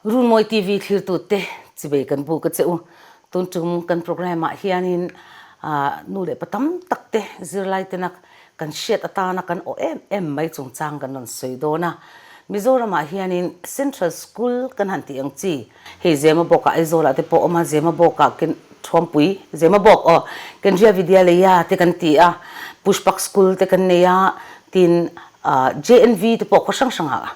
Runmawi TV thlirtute chibei kan buk a che u. Tun tum kan programme ah hianin nu leh pa tam tak te zirlai tena kan hriat atana kan awh em em mai chungchang kan rawn sawi dawn a. Mizoram ah hianin Central School kan han tih ang chi hei Zemabawk ah Aizawl ah te pawh awm a, Zemabawk ah ken Thuampui, Zemabawk aw, Kendriya Vidyalaya te kan ti a, Pushpak School te kan nei a, tin JNV te pawh khaw hrang hrang ah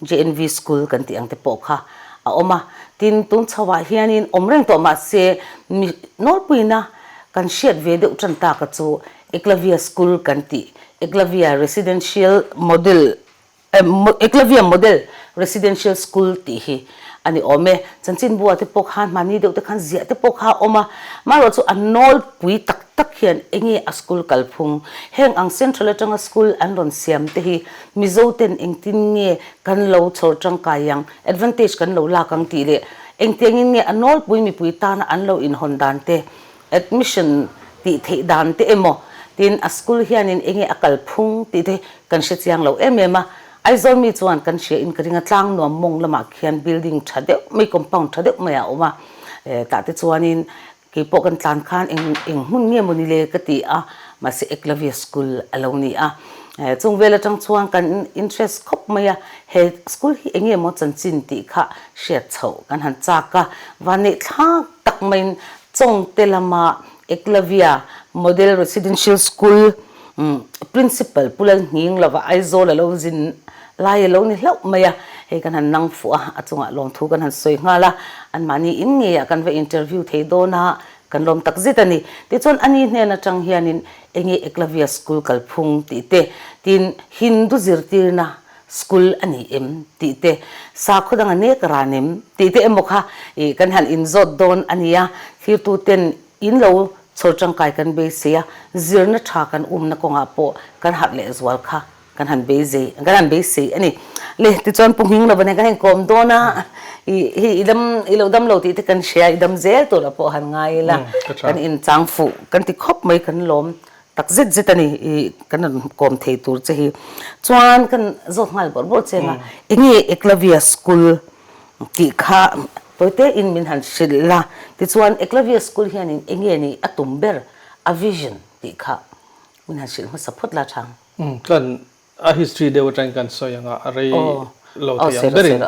JNV School kan tih ang te pawh kha a awm a. Tin, tun chhoah hianin awm reng tawh mah se mi nawlpuina kan hriat ve deuh tan taka chu Eklavya School kan tih, Eklavya Residential Model, Eklavya Model Residential School tih hi a ni awm e. Chanchinbua te pawh khan hmani deuh te khan ziah te pawh kha a awm a, marawh chu a nawlpui tak tak hian enge a school kalphung, heng ang Central atanga school an rawn siam te hi Mizo ten engtin nge kan lo chhawr tangkai ang, advantage kan lo lak ang tih leh engtiangin nge a nawlpui mipui tana an lo inhawn dan te, admission tih theih dan te emaw tin a school hianin enge a kalphung tih te kan hre chiang lo em em a. Aizawl mi chuan kan hria in ka ring a, tlang nuam mawng lamah khian building tha deuh mai, compound tha deuh mai a awm a, tah te chuanin Kei pawh kan tlan khan eng eng hmun nge maw ni le ka ti a, mahse Eklavya School a lo ni a. Chung vel atang chuan kan interest khawp mai a, he school hi eng nge maw chanchin tih kha hriat chhoh kan han chak a. Vanneih thlak tak maiin Chawngte lama Eklavya Model Residential School Principal Pu Lalhning lova Aizawl a lo zin lai a lo ni hlauh mai a, hei kan han nang fuh a, a chungah lawmthu kan han sawi nghal a, anmahni in ngeiah kan va interview thei dawn a, kan lawm tak zet a ni. Tichuan ani hnen atang hianin enge Eklavya School kalphung tih te, tin Hindu zirtirna school a ni em tih te, sakhaw dang a nek ran em tih te emaw kha ih kan han inzawt dawn a ni a, thirtuten in lo chhawr tangkai kan beisei a, zirna tha kan umna kawngah pawh kan harh lehzual kha kan han beisei kan han beisei a ni. Le tichuan Pu Nghing lova nen kan inkawm dawn a, i hei i dam i lo dam lo tih te kan hria, i dam zel tur ah pawh han ngai ila, kan inchang fuh kan ti khawp mai kan lawm tak zet zet a ni i kan rawn kawm thei tur che hi. Chuan kan zawt nghal bawrh bawrh che anga enge Eklavya School tih kha tawite in min han hrilh la, tichuan Eklavya School hianin enge ni a tum ber a vision tih kha min han hrilh hmasa phawt la thang. Kan a history deuh atangin kan sawi anga a rei lo thei ang berin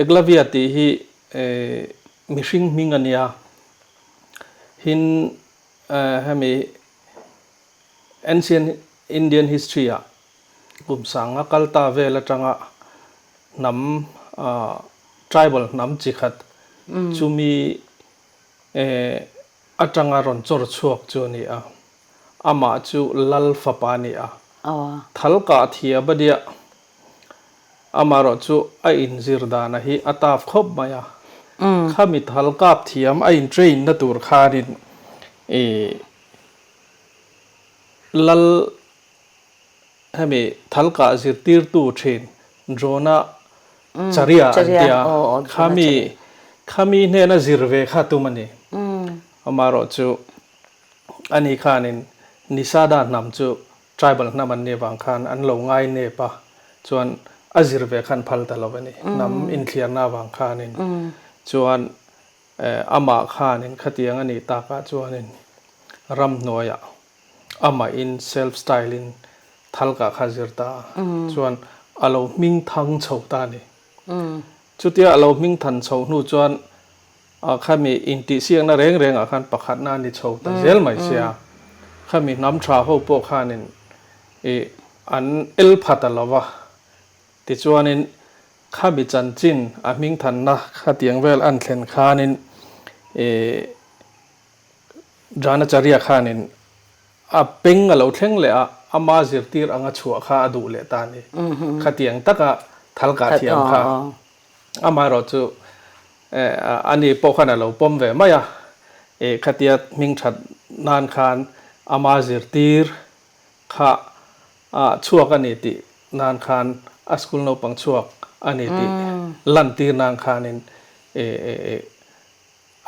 Eklavya tih hi mihring hming a nia hin hemi ancient Indian history ah kum sanga kal ta vel atanga hnam tribal hnam chi khat chumi atanga rawn chawr chhuak chu a ni a. Amah chu Lal fapa a ni a. Thal kah thiam a nia. Amaherawh chu a inzir dana hi a taf khawp mai a. Khami thal kap thiam a in train na tur khanin i Lal hemi thal kah zirtirtu thin Drona Charia an ti a. Khami khami hnena zir ve kha tum a ni. Amaherawh chu Ani khanin Nisada hnam chu tribal hnam an nih avang khan an lo ngai nep a, chuan a zir ve khan phal ta lo a ni, hnam inthliarna avang khanin. Chuan amah khanin khatiang a nih takah chuanin ramhnuaiah amahin self style in thalkah kha a zir ta a, chuan a lo hming thang chho ta a ni. Chutia a lo hming than chho hnu chuan Ah khami intihsiakna reng rengah khan pakhatna a ni chho ta zel mai sia. Khami hnam tha ho pawh khanin ih an el pha ta lo va. Tichuanin khami chanchin a hmingthanna khatiang vel an thlen khanin ih Dranacharya khanin a peng a lo thleng leh a, ama zirtir anga chhuah kha a duh leh ta a ni. Khatiang taka thalkah thiam kha. Amaherawh chu ani pawh khan a lo pawm ve mai a, khatia hming that nan khan ama zirtir kha chhuak a ni tih nan khan a school naupang chhuak a ni tih lantir nan khanin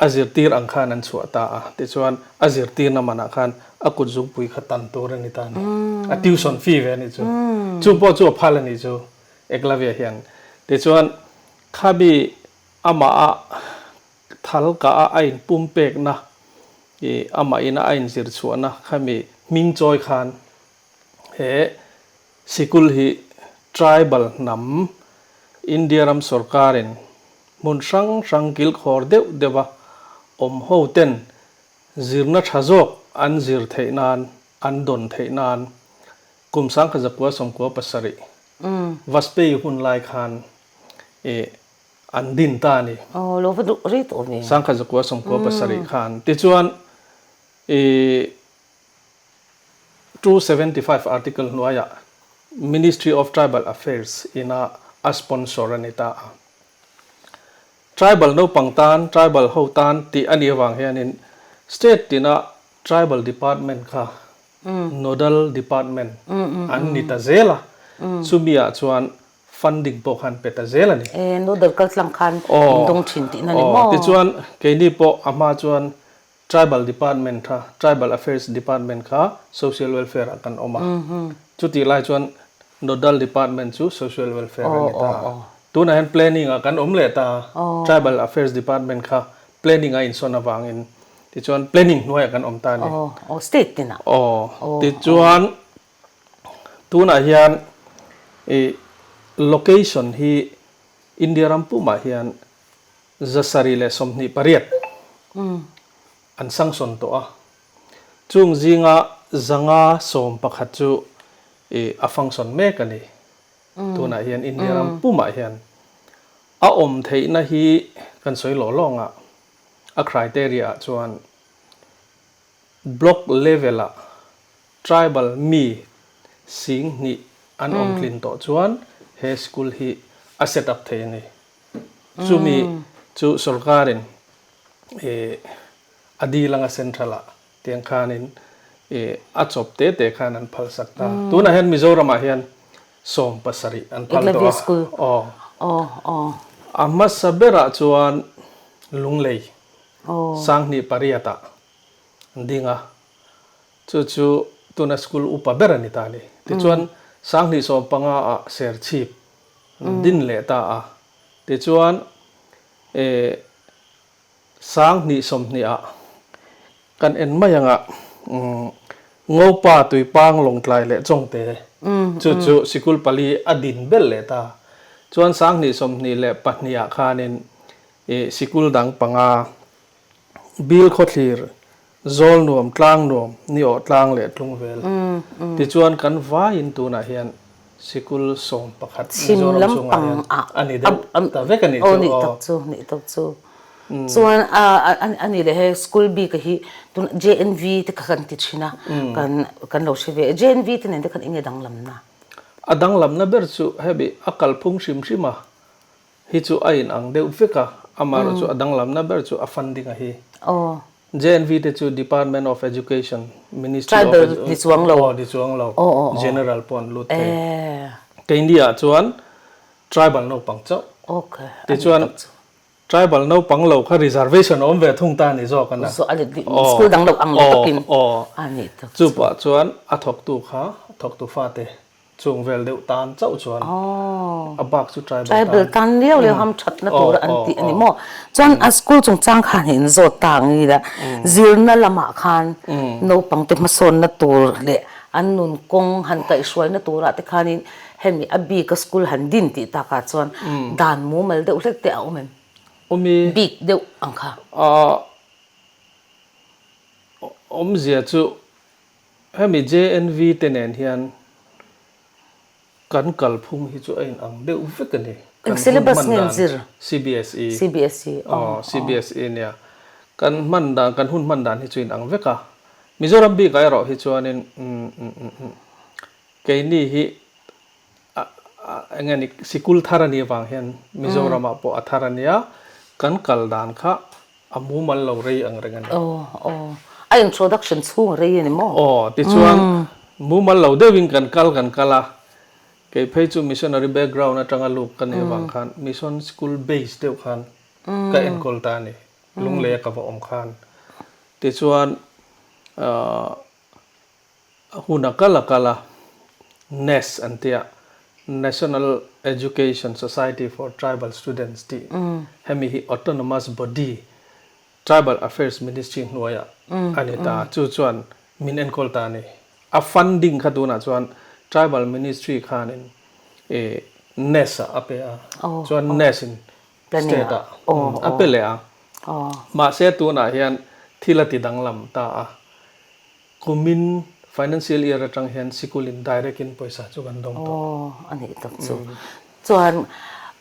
a zirtir ang khan an chhuah ta a. Tichuan a zirtirna manah khan a kut zungpui kha tan tur a ni ta a ni. A tuition fee ve a nih chu. Chu pawh chu a phal a nih chu. Eklavya hian. Tichuan, Khabi Amah a thal kah a a inpumpekna ih amah ina a inzir chhuahna khami hming chawi khan he sikul hi tribal hnam India ram sorkarin hmun hrang hrang kilkhawr deuh deuha awm ho ten zirna tha zawk an zir theih nan an dawn theih nan kum 1997 Vajpayee hun lai khan ih an din ta a ni. Aw, lo va duh rei tawh ve. 1997 khan. Tichuan, i 275 article hnuaiah Ministry of Tribal Affairs ina a sponsor a ni ta a. Tribal naupang tan, tribal ho tan tih a nih avang hianin state tina tribal department kha nodal department an ni ta zel a. Chumi ah chuan Funding pawh khan pe ta zel a ni. E, nodal kal tlang khan in dawng thin tihna ni maw? Aw, tichuan keini pawh a hma chuan Tribal Department kha, Tribal Affairs Department kha Social Welfare ah kan awm a. Chutih lai chuan Nodal Department chu Social Welfare a ni ta. Tunah hian Planning ah kan awm leh ta a, Tribal Affairs Department kha Planning a insawn avangin tichuan Planning hnuaiah kan awm ta a ni. Aw, state tinah. Aw, tichuan Tunah hian i location hi India ram pumah hian 728 an sanction tawh a, chung zinga 511 chu i a function mek a ni. Tunah hian India ram pumah hian a awm theihna hi kan sawi lawh lawng a, a criteria ah chuan Block level ah tribal mi 2000 an awm tlin tawh chuan he school hi a set up thei a ni. Chumi chu sorkarin a dil anga central ah tiang khanin a chawp te te khan an phal sak ta. Tunah hian Mizoram ah hian 17 an phal tawh a. Aw. A hmasa berah chuan Lunglei 2008 ah an ding a, chu chu tuna school upa ber a ni ta a ni. Tichuan 2015 ah Serchhip an din leh ta a, tichuan 2020 ah kan en mai anga Ngopa Tuipang Lawngtlai leh Chawngte chu chu sikul pali a din belh leh ta. Chuan 2022 ah khanin I sikul dang panga, Bil khawthlir, Zawl nuam, Tlang nuam, Ni awh tlang leh tlung vel. Tichuan kan vaiin tunah hian sikul 11 Chhim Mizoram lam chungah hian pangah a ni deuh ta vek a nih aw chu nih aw. tak chu, nih tak chu. Chuan a ni leh he school bik a hi tun JNV te kha kan ti thin a, kan kan lo hre ve a. JNV te nen te khan enge danglamna? A danglamna ber chu hemi a kalphung hrim hrim a, Hi chu a in ang deuh vek a, amaherawh chu a danglamna ber chu a funding a hi. Aw. JNV te chu Department of Education, Ministry of Tribal ni chuang lo. Aw, ni chuang lo. Aw, aw, aw. General pawh an lut thei. Eh. Keini ah chuan Tribal naupang chauh. Okay. Tichuan Tribal naupang lo kha reservation a awm ve thung ta a ni zawk a na. Zawh a ni, school dang lo ang lo takin. Aw, aw. A ni tak chu. Chupah chuan a thawktu kha, a thawktu fate Chung vel deuh tan chauh chuan a bak chu tribal tan. Tribal tan liau liau ham thatna tur an tih a ni maw? Chuan a school chungchang khan hi in zawt ta ang ila zirna lamah khan naupang te hmasawnna tur leh an nun kawng han kaihhruaina turah te khanin hemi a bika school han din tih takah chuan dan mumal deuh hlek te a awm em? Awm i. Bik deuh ang kha. Awmzia chu Hemi JNV te nen hian kan kalphung hi chu a in ang deuh vek a ni. Eng syllabus nge an zir? CBSE. CBSE, aw. CBSE nia. Kan hman dan, kan hun hman dan hi chu in ang vek a. Mizoram bikah erawh hi chuanin keini hi eng nge ni sikul thar a nih avang hian Mizoramah pawh a thar a nia, kan kal dan kha A mumal lo rei ang reng a ni. Aw, aw. A introduction chhung a rei a ni maw? Aw, tichuan mumal lo deuhin kan kal kan kal a, kei phei chu missionary background atanga luk ka nih avang khan mission school base deuh khan ka enkawl ta a ni, Lunglei a ka va awm khan. Tichuan ahh. A hun a kal a kal a, NES an tia, National Education Society for Tribal Students tih hemi hi autonomous body Tribal Affairs Ministry hnuaiah a ni ta. Chu chuan min enkawl ta a ni. A funding kha tunah chuan Tribal Ministry khanin NES ah a pe a, chuan NES in State ah a pe leh a. Mahse tunah hian thil a ti danglam ta a. Kumin financial year atang hian sikul in direct in pawisa chu kan dawng tawh. Aw, a nih tak chu. Chuan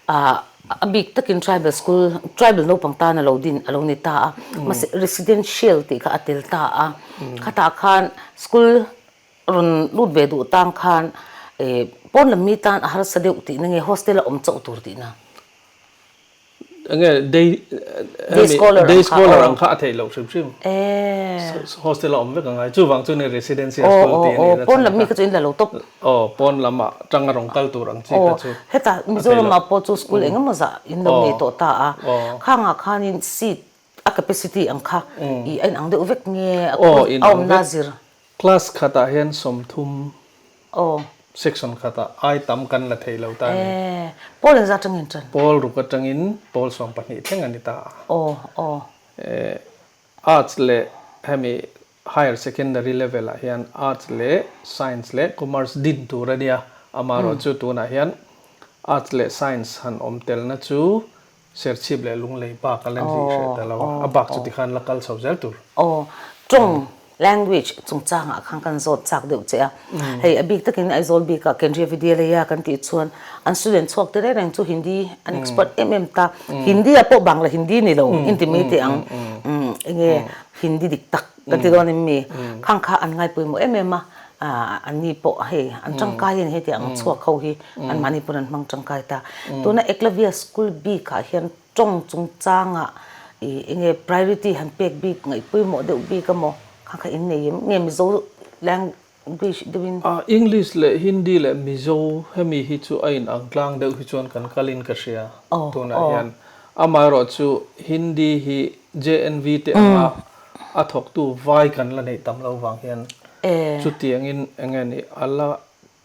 a bik takin tribal school, tribal naupang tan a lo din a lo ni ta a, mahse residential tih kha a tel ta a, khatah khan school rawn lut ve duh tang khan pawn lam mi tan a harsa deuh tihna nge hostel a awm chauh tur tihna? Enge day day scholar day scholar ang kha a theih loh hrim hrim hostel a awm vek angai chuvang chu ni residential school tih a ni pawn lam mi kha chu in la lo tawp aw pawn lamah tanga rawn kal tur ang chi kha chu heta Mizoram ah pawh chu school engemaw zah in lo nei tawh ta a khangah khanin seat a capacity ang kha i a inang deuh vek nge a awmna zir Class khatah hian 30 section khatah ai tam kan la thei lo ta a ni. Pawl engzat atangin tan? Pawl ruk atangin pawl 12 thleng a ni ta a. Arts leh hemi higher secondary level ah hian arts leh science leh commerce din tur a nia. Amaherawhchu tunah hian arts leh science han awm telna chu Serchhip leh Lunglei bak a len rih hreh ta lo a, a bak chu tikhan la kal chho zel tur. Aw, tawng, language, chungchangah khan kan zawt chak deuh che a. Hei a bik takin Aizawl bikah Kendriya Vidyalaya kan tih chuan an student chhuak te reng reng chu Hindi an expert em em ta. Hindi ah pawh Bangla Hindi ni lo inti mai teh ang. Enge Hindi dik tak kan ti dawn em mi? Khang kha an ngaipawimawh em em a, anni pawh hei an tangkai a ni heti ang chhuak ho hi. Anmahni pawn an hmang tangkai ta. Tuna Eklavya School bikah hian tawng chungchangah ih enge priority han pek bik ngaih pawimawh deuh bik emaw kha kha in nei em? Nge Mizo language deuhin? English leh Hindi leh Mizo hemi hi chu a in ang tlang deuh hi chuan kan kalin ka hria tunah hian. Amaherawh chu Hindi hi JNV te anga a thawktu vai kan la neih tam lo vang hian chutiangin enge ni a la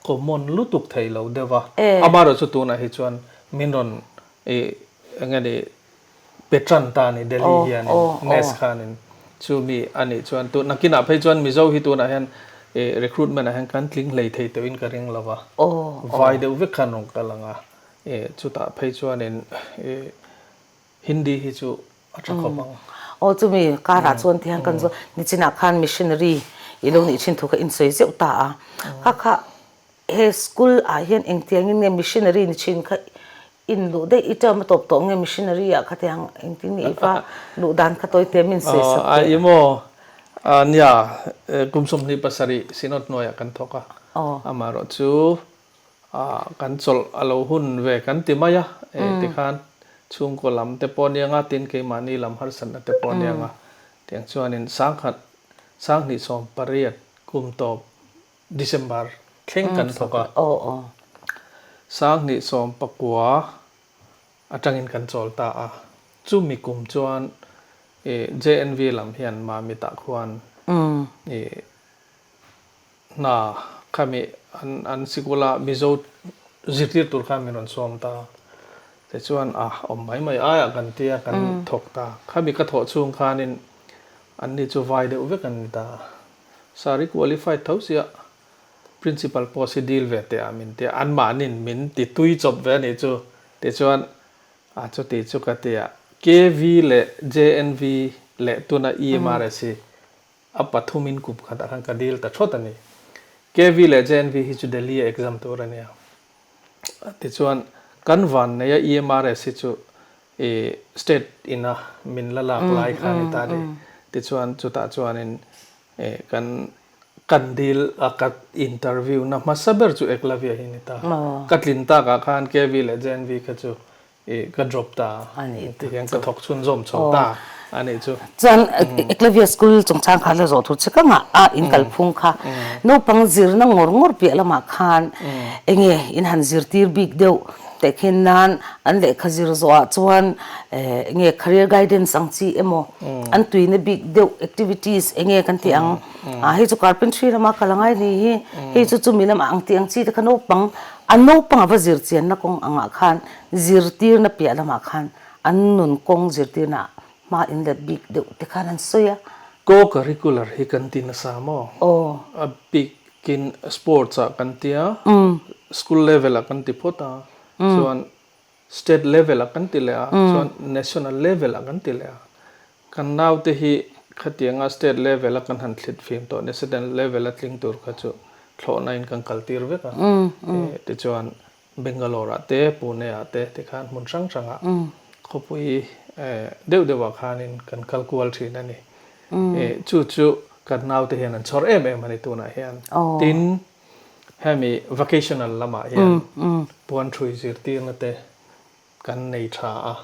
Common lutuk thei lo deuh a. Amaherawh chu tunah hi chuan min rawn ih eng nge ni pe tan ta a ni Delhi hianin NES khanin chu mi a nih chuan tun nakinah phei chuan Mizo hi tunah hian ih recruitment ah hian kan tling hlei thei tawhin ka ring lo va. Vai deuh vek khan rawn kal ang a ih chutah phei chuanin ih Hindi hi chu a tha khawp ang. Aw chumi karah chuan tihian kan zawh nichinah khan missionary i lo nih thin thu kha insawi zeuh ta a. Kha kha he school ah hian engtiangin nge missionary ni thin kha in luh daih i term a tawp tawh nge missionary ah khatiang engtin nge i va luh dan kha tawi te min sawi sak teh. Ih maw nia kum 27 synod hnuaiah kan thawk a amaherawh chu Kan chawlh a lo hun ve kan ti mai a, tikhan chhungkaw lam te pawh nia nga tin keimahni lam harsatna te pawh nia nga tiang chuanin sangkhat 2018 kum tawp December thleng kan thawk a, 2019 atangin kan chawl ta a, chumi kum chuan JNV lam hian Mamitah khuan Hna khami an an sikula Mizo zirtir tur khan min rawn sawm ta. Tichuan a awm mai mai aiah kan tia kan thawk ta. Khami ka thawh chhung khanin anni chu vai deuh vek an ni ta. Sir i qualified tho sia principal post hi deal ve teh ah min tia anmahnin min ti tui chawp ve a nih chu. Tichuan a chuti chu ka tia KV leh JNV leh tuna EMRS hi A pathumin kum khatah khan ka dil ta thawt a ni. KV leh JNV hi chu Delhi a exam tur a nia. Tichuan, kan van neia EMRS hi chu i state ina min la lak lai kha a ni ta a ni. Tichuan, chutah chuanin kan kan dil a ka interview na hmasa ber chu Eklavya hi a ni ta. Ka tlin takah khan KV leh JNV kha chu I ka drop ta a nih ti hian ka thawk chhunzawm chho ta a nih chu. Chuan Eklavya School chungchang kha la zawh tur che ka ngah a in kalphung kha naupang zirna ngawr ngawr piah lamah khan enge in han zirtir bik deuh tehkhin nan an lehkha zir zawhah chuan enge career guidance ang chi emaw an tuina bik deuh activities enge kan tih ang a hei chu carpentry lama kal angai ni hi hei chu chumi lamah ang tih ang chi te kha naupang. A naupang a va zir chianna kawng angah khan zirtirna piah lamah khan an nun kawng zirtirna hma in let bik deuh te khan an sawi a. Co-curricular hi kan ti nasa maw? A bikin sports ah kan tia, school level ah kan ti phawt a, chuan State level ah kan ti leh a, chuan national level ah kan ti leh a. Kan naute hi khatianga state level a kan han thlit fim tawh national level a tling tur kha chu thlawhna in kan kal tir vek a. Tichuan Bangalore ah te, Pune ah te tikhan hmun hrang hrang ah khawpui deuh deuh ah khanin kan kal kual thin a ni. Chu chu kan naute hian an chhawr em em a ni tunah hian. Tin, Hemi vocational lamah hian puanṭhui zirtirna te kan nei ṭha a,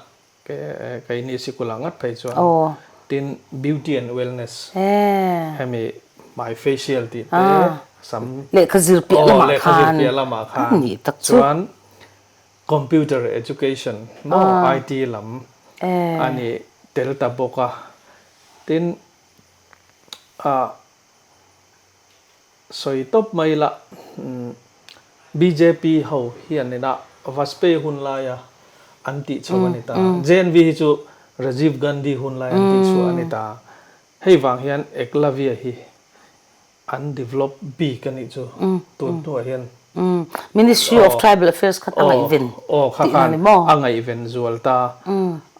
keini sikul-ah ngat phei chuan. Tin, beauty and wellness, hemi hmai facial tih te, sam, lehkha zir piah lamah khan chuan computer education maw IT lam a ni tel ta bawk a. Tin, Sawi tawp mai la, bjp ho hian ina Vajpayee hun laia an tih chho a ni ta. JNV hi chu Rajiv Gandhi hun lai an tih chhuah a ni ta. Hei vang hian Eklavya hi an develop bik a nih chu tun hnuah hian. Ministry of Tribal Affairs kha a ngaihven tihna a ni maw? A ngaihven zual ta.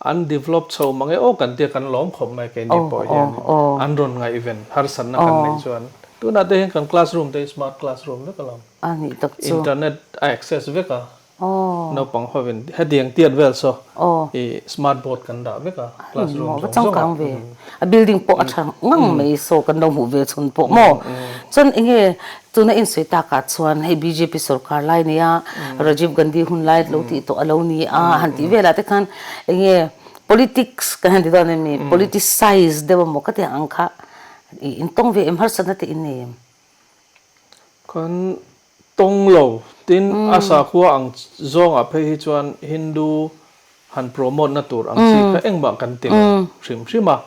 An develop chho mang e aw kan tia kan lawm khawp mai keini pawh hian an rawn ngaihven harsatna kan neih chuan tunah te hian kan classroom te hi smart classroom vek alawm. Internet a access vek a. Naupang hovin hetiang tiat vel saw i smart board kan dah vek a classroom zawng zawng ah. Ve a building pawh a tha ngang mai saw kan lo hmuh ve chhun pawh maw chuan enge tuna in sawi takah chuan hei bjp sorkar lai nia Rajiv Gandhi hun lai lo tih tawh a lo ni a han tih velah te khan enge politics kan han ti dawn em ni politicize deuh emaw ka tih ang kha i intawng ve em harsatna te in nei em? Kan tawng lo. Tin, a sakhua ang zawngah phei hi chuan Hindu han promote na tur ang chi kha engmah kan ti lo hrim hrim a.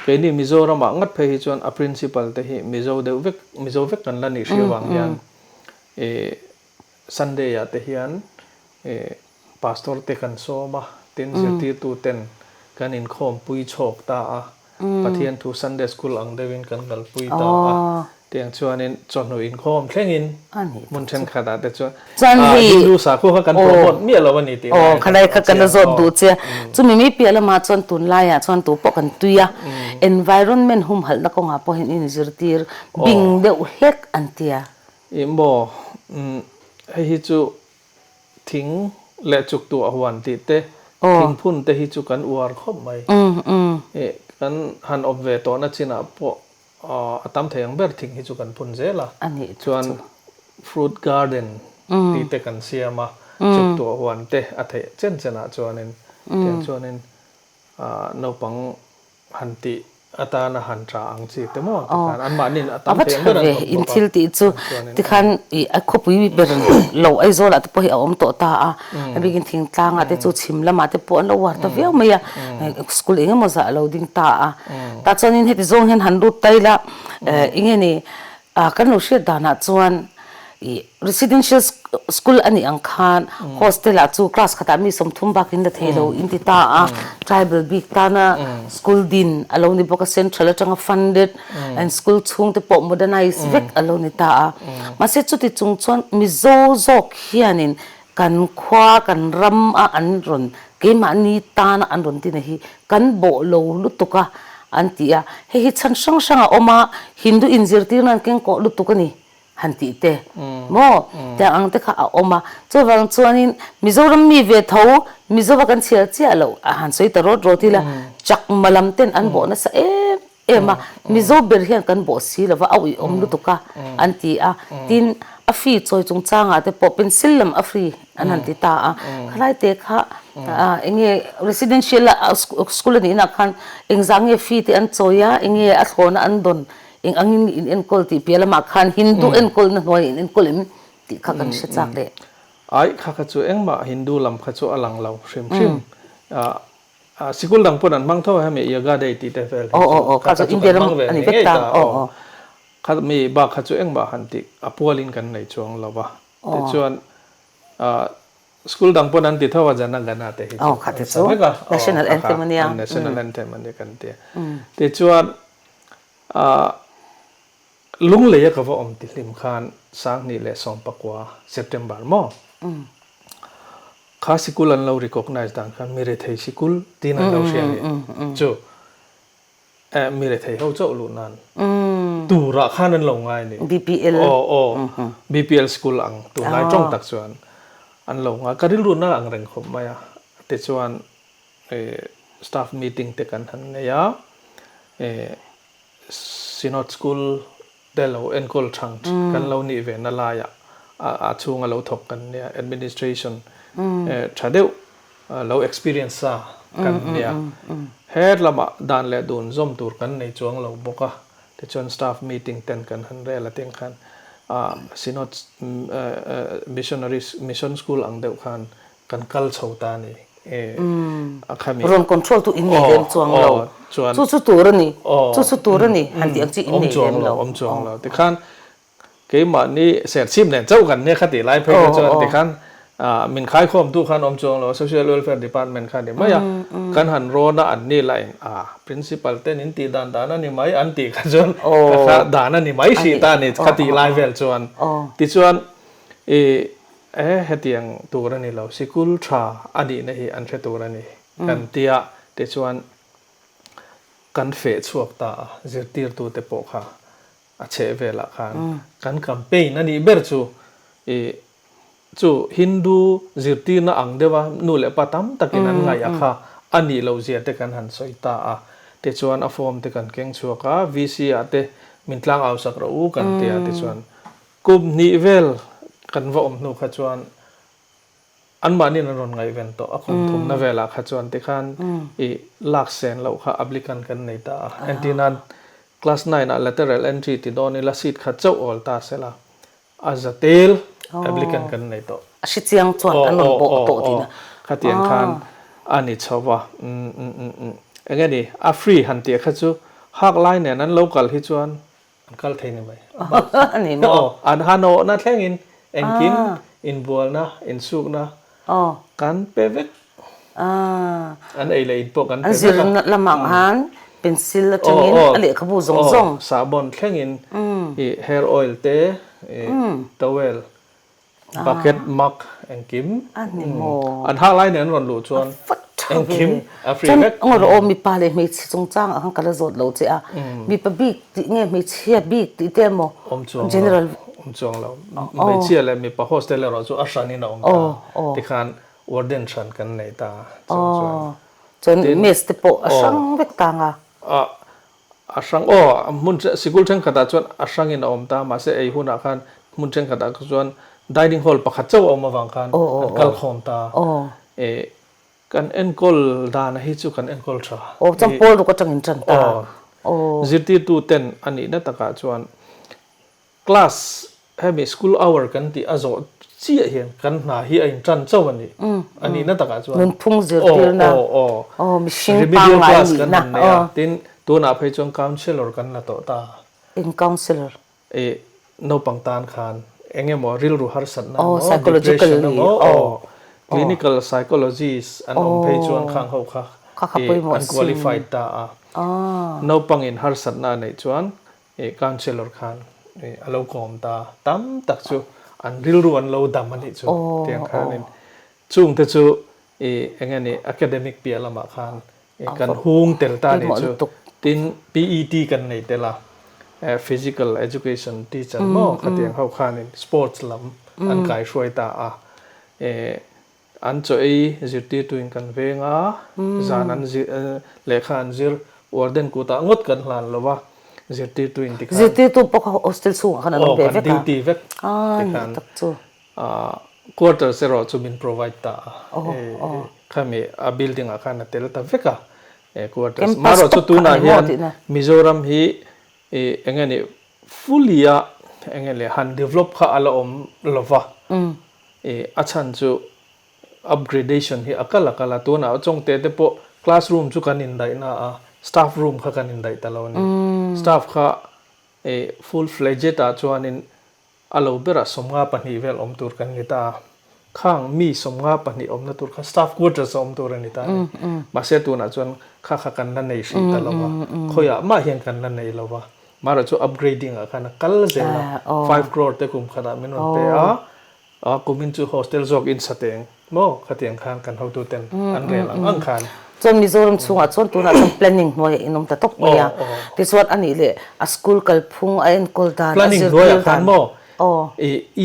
Keini Mizoramah ngat phei hi chuan a principal te hi Mizo deuh vek, Mizo vek kan la nih hri avang hian ih Sunday ah te hian ih Pastor te kan sawm a, tin zirtirtu ten kan inkhawm pui chhawk ta a. Pathian thu Sunday School ang deuhin kan kalpui ta a, tiang chuanin chawhnu inkhawm thlengin hmun thenkhatah te chuan Hindu sakhua kha kan promote miah lo a ni tih lai kha kha kan la zawt duh che. Chumi mi piah lamah chuan tunlaiah chuan tu pawh kan tui a, environment humhalhna kawngah pawh hian inzirtir bing deuh hlek an tia. Ih maw, hei hi chu Thing leh chuk tuah huan tih te, thingphun te hi chu kan uar khawp mai. Kan han awp ve tawhna chinah pawh a tam thei ang ber thing hi chu kan phun zel a. Chuan fruit garden tih te kan siam a, chuk tuah huan te a theih chen chenah chuanin tiang chuanin naupang Han tih atana han tha ang chi te maw tikhan anmahniin a tam thei ang ber an A va tha ve, in thil tih chu tikhan i a khawpui ber lo Aizawl ah te pawh hi a awm tawh ta a, a bikin thingtlang ah te chu chhim lamah te pawh an lo uar ta viau mai a, school eng emaw zah a lo ding ta a, tah chuanin heti zawng hian han lut ta ila eng nge ni kan lo hriat danah chuan i residential school a nih ang khan hostel ah chu class khatah mi 30 bakin la thei lo in ti ta a, tribal bik tana school din a lo ni bawk a, central atanga funded and school chhung te pawh modernize vek a lo ni ta a, mahse chuti chung chuan Mizo zawk hianin kan khua kan ram a an rawn keimahni tana an rawn tina hi kan bawh lo lutuk a an ti a, hei hi chhan hrang hrang a awm a, Hindu inzirtirna an kengkawh lutuk a ni. han tih te maw tiang ang te kha a awm a, chuvang chuanin Mizoram mi ve tho Mizova kan chhiar chiah loh a han sawi ta rawt rawt ila chakma lam ten an bawh nasa em em a, Mizo ber hian kan bawh si lova a uiawm lutuk a an ti a, tin a fee chawi chungchangah te pawh pencil lam a free an han ti ta a, khalai te kha enge residential school a nihna khan engzah nge fee te an chawi a, enge a thlawna an dawn Eng angin in enkawl tih piah lamah khan Hindu enkawlna hnuaiah in enkawl em tih kha kan hre chak leh. Aih kha kha chu engmah Hindu lam kha chu a lang lo hrim hrim. Sikul dang pawn an hmang tho a hemi Yoga Day tih te vel hi chu kha kha chu kan hmang ve ngei ngei ta aw. Kha mi bak kha chu engmah han tih a pualin kan nei chuang lo va. Tichuan. School dang pawn an ti tho a Jana Gana te hi chu. Aw kha te chu National Anthem a nia. National Anthem a nia kan ti a. Tichuan Lunglei a ka va awm ti hlim khan 2019 September maw? Kha sikul an lo recognize dan khan mi rethei sikul tiin an lo hria a ni. Chu mi rethei ho chauh luh nan turah khan an lo ngai a ni. BPL. Aw aw BPL school ang tunlai tawng tak chuan an lo ngai. Ka rilru na ang reng khawp mai a. Tichuan staff meeting te kan han nei a. Synod School te lo enkawl thang kan lo nih ve na laiah a chhunga lo thawk kan nia, administration tha deuh lo experience sa kan nia. Her lamah dan leh dun zawm tur kan nei chuang lo bawk a, tichuan staff meeting ten kan han rel a tiang khan Synod Missionaries Mission School ang deuh khan kan kal chho ta a ni. A khami. Rawn control tu in nei lem chuang lo. Chu chu tur a ni. Chu chu tur a ni. Han tih ang chi in nei lem lo. Awm chuang lo. Tikhan keimahni serchhip nen chauh kan nia kha tih lai phei kha chuan tikhan min khaikhawm tu khan awm chuang lo. Social Welfare Department kha a ni mai a. Kan han rawn a an ni lah in a principal ten in tih dan dan a ni mai an tih kha chuan ka kha dan a ni mai hrih ta a ni kha tih lai vel chuan. Tichuan i E, hetiang tur a ni lo, sikul tha a nihna hi an hre tur a ni kan tia tichuan kan feh chhuak ta a, zirtirtute pawh kha a chheh velah khan kan campaign a nih ber chu i chu Hindu zirtirna ang deuha nu leh pa tam takin an ngaih a kha a nih loh zia te kan han sawi ta a, tichuan a form te kan keng chhuak a, VC ah te min tlangau sak rawh u kan tia tichuan Kum hnih vel kan va awm hnu kha chuan anmahniin an rawn ngaihven tawh a, kum thumna velah kha chuan tikhan i lak sen loh kha applicant kan nei ta a. Entirnan class nine ah lateral entry ti dawn ila seat kha chauh awl ta sela a za tel applicant kan nei tawh. A hre chiang chuan an rawn bawh tawh tihna. Khatiang khan a ni chho va. Enge ni a free han tih kha chu hak lai nen an lo kal hi chuan An kal thei ni mai. A ni maw? Aw, an han awhna thlengin engkim inbualna, insukna kan pe vek. An ei leh in pawh kan pe vek a. An zirna lamah khan pencil atangin a lehkhabu zawng zawng. Aw, sahbawn thlengin i hair oil te, towel Bucket mug engkim. A ni maw? An hak lai nen an rawn luh chuan engkim a free vek. Chuan ngaw aw mipa leh hmeichhe chungchang ah khan ka la zawt lo che a. Mipa bik tih nge hmeichhia bik tih te emaw? Awm chuang lo. Awm chuang lo. Hmeichhia leh mipa hostel erawh chu a hran in a awm ta. Tikhan warden hran kan nei ta chung chuan. Chuan mess te pawh a hrang vek ta nga. A hrang aw, hmun sikul thenkhatah chuan a hrangin a awm ta, mahse ei hunah khan hmun thenkhatah chuan dining hall pakhat chauh a awm avang khan an kal khawm ta. E, kan enkawl dana hi chu kan enkawl tha. Aw, chuan pawl ruk atangin tan ta. Aw, zirtirtu ten a nihna takah chuan Class hemi school hour kan tih a zawh chiah hian kan hna hi a in tan chauh a ni. A nihna takah chuan. Nunphung zirtirna. Aw aw aw. Mihring Remedial pangngai class kan nihna. han nei a. Tin tunah phei chuan counsellor kan la tawh ta. Eng counsellor? I naupang tan khan eng emaw rilru harsatna emaw, depression psychological emaw, aw clinical psychologist an awm phei chuan khang ho kha an qualified ta a. Naupangin harsatna a neih chuan I councillor khan a lo kawm ta tam tak chu an rilru an lo dam a nih chu tiang khanin chungte chu i eng nge academic piah lamah khan kan hung tel ta nih chu tin PET kan nei tel a physical education teacher maw khatiang ho khanin sports lam an kaihruai ta a. An chaw ei zirtirtuin kan veng a, zan an zir lehkha an zir warden kutah ngawt kan hlan lo va, zirtirtuin tikhan. Zirtirtu pawh kha hostel chhungah khan an awm ve vek a. Aw, kan duty vek tikhan. Tak chu. Quarters erawh chu min provide ta a, khami a building ah khan a tel ta vek a, quarters. Campus Marawh chu tawp kha tunah a ni maw hian tihna. Mizoram hi eng nge ni fully a eng nge le han develop kha a la awm lo va. A chhan chu upgradation hi a kal a kal a, tunah Chawngte te pawh classroom chu kan indaih na a, staff room kha kan indaih ta lo a ni. Staff kha full fledged ah chuanin a lo berah 52 vel awm tur kan ni ta a. Khang mi 52 awmna tur kha staff quarters a awm tur a ni ta a ni. Mahse tunah chuan kha kha kan la nei hrih ta lo va, khawiah mah hian kan la nei lo va. Mahra chu upgrading ah khan a kal zel a, 5 crore te kum khatah min rawn pe a, a kumin chu hostel zawk in sa teng maw khatiang khan kan hotu ten an rel ang ang khan. Chuan Mizoram chhungah chuan tunah chuan planning hnuaiah in awm ta tawp mai a, tichuan a nih leh a school kalphung a enkawl dan, a Planning zirtir hnuaiah khan dan. maw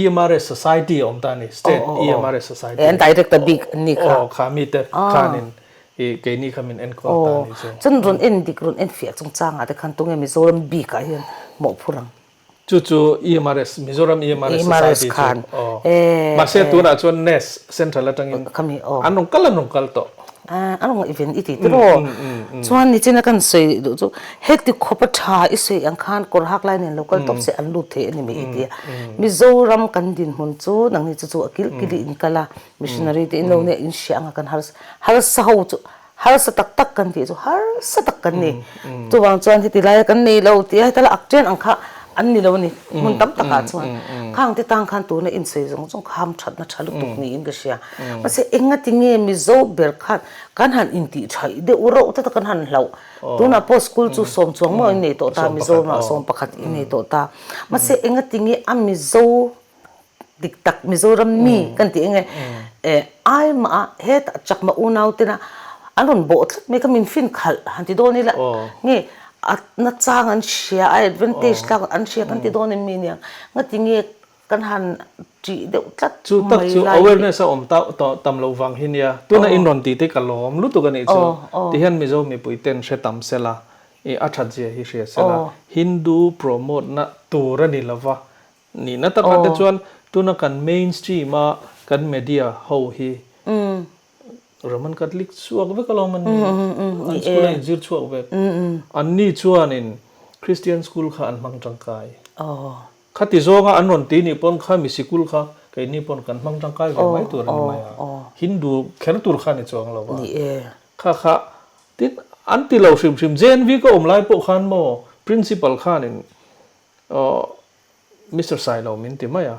EMRS Society a awm ta a ni, State EMRS Society. An director bik an ni kha. Aw, kha mite khanin keini kha min enkawl ta a ni chu. Chuan rawn en dik, rawn en fiah chungchangah te khan tunge Mizoram bikah hian mawhphurh ang? Chu chu EMRS, Mizoram EMRS Society chu. Aw. Mahse tunah chuan NES Central atangin an rawn kal an rawn kal tawh. A rawn ngaihven i ti tiraw? Chuan nichina kan sawi duh chu heti khawpa tha i sawi ang khan kawr hak lai nen lo kal tawp se an lut thei a ni mai i ti a. Mizoram kan dinhmun chu nangni chu chu a kil kil i in kal a, missionary te in lo nia in hria anga kan harsa ho chu harsa tak tak kan tih chu harsa tak kan ni. Chuvang chuan heti laia kan nei lo tih a heta la ak chen ang kha an ni lo a ni hmun tam takah chuan. Khang te tang khan tuna insawi zawng zawng kha hamthatna tha lutuk niin ka hria. Mahse engati nge Mizo ber khan kan han intih thaih deuh reuh te kan han hlauh. Tunah pawh school chu sawm chuang maw in nei tawh ta Mizoramah 11 in nei tawh ta. Mahse engati nge a Mizo dik tak Mizoram mi kan tih enge ai mah a hetah chakma unau tena an rawn bawh tlat mai kha min fin khalh han ti dawn ila nge a nachang an hria a advantage tlak an hria kan ti dawn em mi nia ngati nge kan han ṭih deuh tlat Chu tak mai chu lai hi. awareness a awm ta tawh tam loh vang hi nia tuna in rawn tih te ka lawm lutuk a nih chu tihian Mizo mipui ten hre tam sela i a that zia hi hria sela Hindu promote na tur a ni lova Nihna takah te chuan tuna kan mainstream a kan media ho hi Roman Catholic chhuak vek alawm an ni. An school a inzir chhuak vek. Anni chuanin Christian school kha an hmang tangkai. Khati zawnga an rawn ti nih pawn kha mi sikul kha keini pawn kan hmang tangkai ve mai tur a ni mai a. Hindu kher tur kha ni chuang lo va. Kha kha tin an ti lo hrim hrim. JNV ka awm lai pawh khan maw principal khanin Mister Sailo min ti mai a,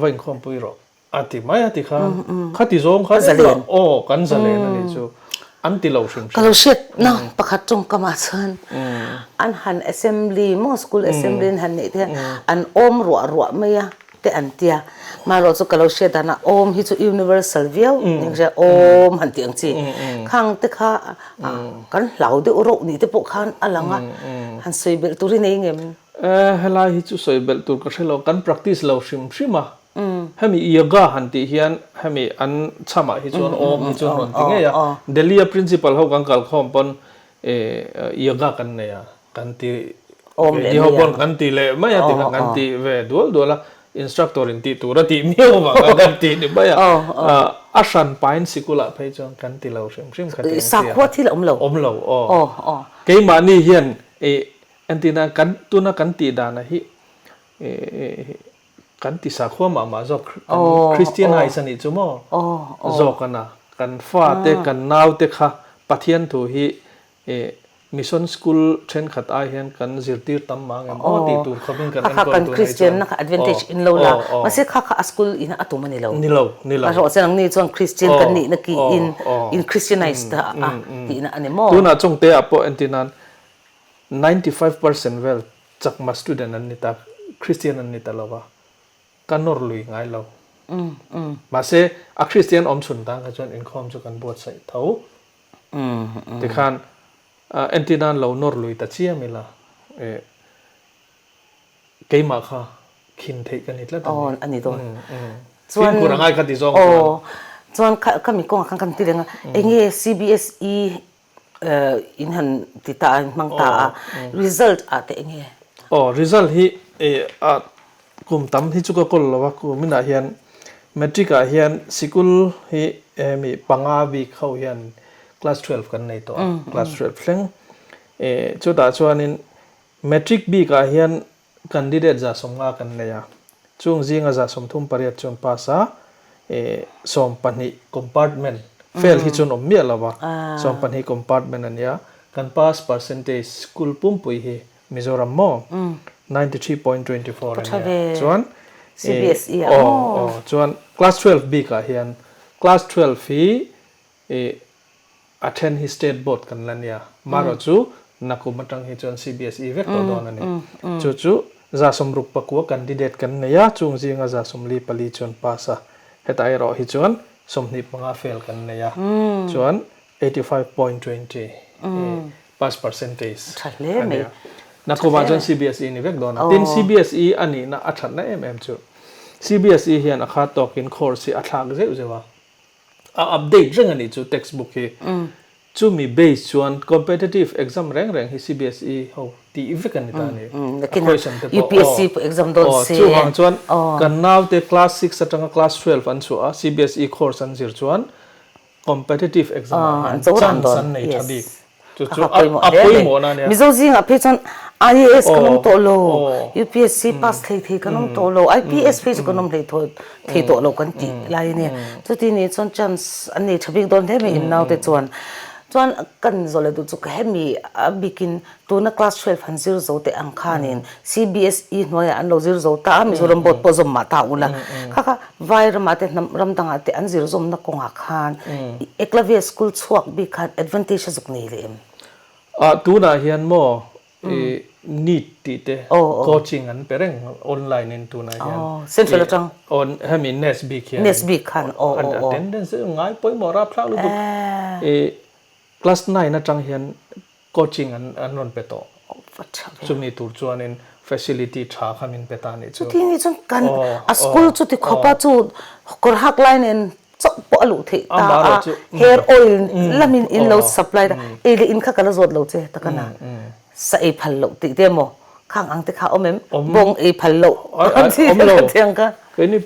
va inkhawmpui rawh a ti mai a ti khan khati zawng khan engmah aw kan zalen a nih chu an ti lo hrim hrim. Ka lo hriatna pakhat tawngkamah chuan an han assembly maw school assembly an han neih te hian an awm ruah ruah mai a te an tia marawh chu ka lo hriat danah awm hi chu universal viau awm han tih ang chi khang te kha Kan hlau deuh rauh ni te pawh khan a lang a, han sawi belh tur i nei ngem? Helai hi chu sawi belh tur ka hre lo, kan practice lo hrim hrim a. Hemi yoga han tih hian hemi an chhamah hi chuan awm hi chuan rawn ti ngei a. Delhi a principal ho kan kalkhawm pawn yoga kan nei a, kan ti keini ho pawn kan ti leh mai a ti kha kan ti ve dual dual a. Instructor in tih tur a tih miau vang a kan tih ni mai a, a hran pain sikul ah phei chuan kan ti lo hrim hrim kha ti ang sia. Sakhua thil a awm lo. Awm lo aw. Keimahni hian entirna kan tuna kan tih dan ah hi kan ti sakhua mah mah zawk kan Christianize a nih chu maw zawk a na kan fate kan naute kha Pathian thu hi Mission school thenkhat ai hian kan zirtir tam mah angem aw tih tur khawpin kan enkawl tur nei chuan. Kha kha kan Christian na kha advantage in lo la mahse kha kha a school in a tum a ni lo. Ni lo, ni lo. Erawh chuan nangni chuan Christian kan nihna ki in in Christianize ta a tihna a ni maw? Tunah chungte ah pawh entir nan 95% vel chakma student an ni ta, Christian an ni ta lo va, ka nawr lui ngai lo. Mahse a Christian awm chhun tan kha chuan inkhawm chu kan buatsaih tho. Tikhan entir nan lo nawr lui ta chiam ila keimah kha khin theih ka ni tlat a ni. Aw a ni dawn. Chuan fimkhur a ngai kha ti zawng chuan. Aw chuan kha mi kawngah khan kan ti reng a enge CBSE in han ti ta a in hmang ta a result ah te enge? Aw result hi a Kum tam hi chu ka kawl lo a, kuminah hian Matric ah hian sikul hi hemi panga week ho hian class 12 kan nei tawh a, class 12 thleng. Chutah chuanin Matric bik ah hian candidate 150 kan nei a, chung zinga 38 chuan pass a, 12 compartment fail hi chuan awm miah lo a, 12 compartment a nia, kan pass percentage school pumpui hi Mizoram maw 93.24 a nia. Chuan CBSE ah Aw maw? aw chuan class 12 bikah hian class 12 hi i a then hi state board kan la nia marawh chu nakum atang hi chuan CBSE vek tawh dawn a ni. Chu chu 69 candidate kan nei a, chung zinga 44 chuan pass a, hetah erawh hi chuan 25 fail kan nei a, chuan 85.20 pass percentage a nia. Nakumah chuan CBSE ni vek dawn a, tin CBSE a nihna a thatna em em chu CBSE hian a khat tawkin course hi a thlak zeuh zeuh a, A update reng a nih chu textbook hi. Chumi base chuan competitive exam reng reng hi CBSE ho tih vek a ni ta a ni. A question te pawh UPSC pawh exam dawn se. Chuvang chuan kan naute class six atanga class 12 an chhuah a, CBSE course an zir chuan competitive exam ah hian chance an nei tha bik. Chu chu a pawimawhna a nia. Mizo zingah phei chuan IAS kan awm tawh lo, UPSC pass thei thei kan awm tawh lo, IPS phei chu kan awm hlei thei tawh lo kan tih lai a nia. Chuti nih chuan chance an nei tha bik dawn hle mai in naute chuan. Chuan kan zawh leh duh chu hemi a bikin tuna class 12 han zir zo teh ang khanin CBSE hnuaiah an lo zir zo ta a, Mizoram board pawh zawm mah ta ula. Kha kha Vai ramah te hnam ram dangah te an zir zawmna kawngah khan Eklavia school chhuak bik khan advantage a zuk nei leh em? Ah tunah hian maw i NEET tih te coaching an pe reng online in tunah hian. Central atang? Aw hemi NES bik hian. NES bik khan aw aw aw. Attendance ngai pawimawh rapthlak lutuk. I class nine atang hian Coaching an an rawn pe tawh. Chumi tur chuanin facility tha kha min pe ta nih chu. Chuti nih chuan kan a school chuti khawpa chu kawr hak lai nen chauh pawh a luh theih ta a, hair oil lamin in lo supply ta, ei leh in kha ka la zawt lo che takana sa ei phal loh tih te emaw khang ang te kha awm em? Bawng ei phal loh awm lo. Keini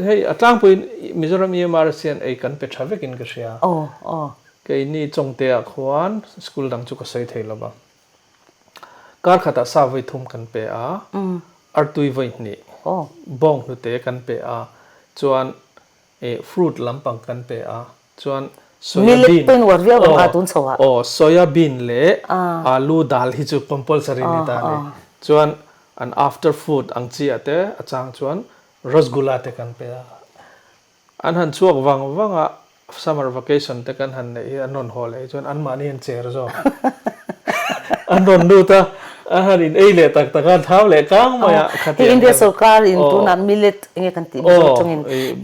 hei a tlangpuiin Mizoram EMRC hian ei kan pe tha vekin ka hria. Keini Chawngte-ah khuan school dang chu ka sawi thei lo va. Kar khatah sa vawi thum kan pe a, artui vawi hnih, bawng hnute kan pe a, chuan fruit lampang kan pe a, chuan soya bean, aw, soya bean leh alu dal hi chu compulsory ni ta a ni. Chuan an after food ang chi ah te a chang chuan rasgula te kan pe a. An han chhuak vang vang a, summer vacation te kan han neih hi an rawn haw leh hi chuan anmahni an cher zawk. An rawn lut a, an han in ei leh tak tak a, an thau leh kang mai a, khatiang. Hei India sorkar in tunah millet enge kan tih Mizo tawngin